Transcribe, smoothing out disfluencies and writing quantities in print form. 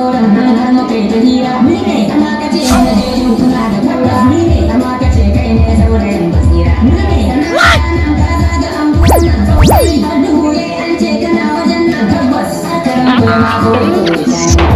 zauren nan har muka yi ta hira. Ni ne amma ka ce na je kuna da kura. Ni ne amma ka ce kai ne saurayin basira. Ni ne sannan nan ka zaga anguwan nan sosai. Har duhu yayi an ce kana wajen nan tabbas. Karan ma ko.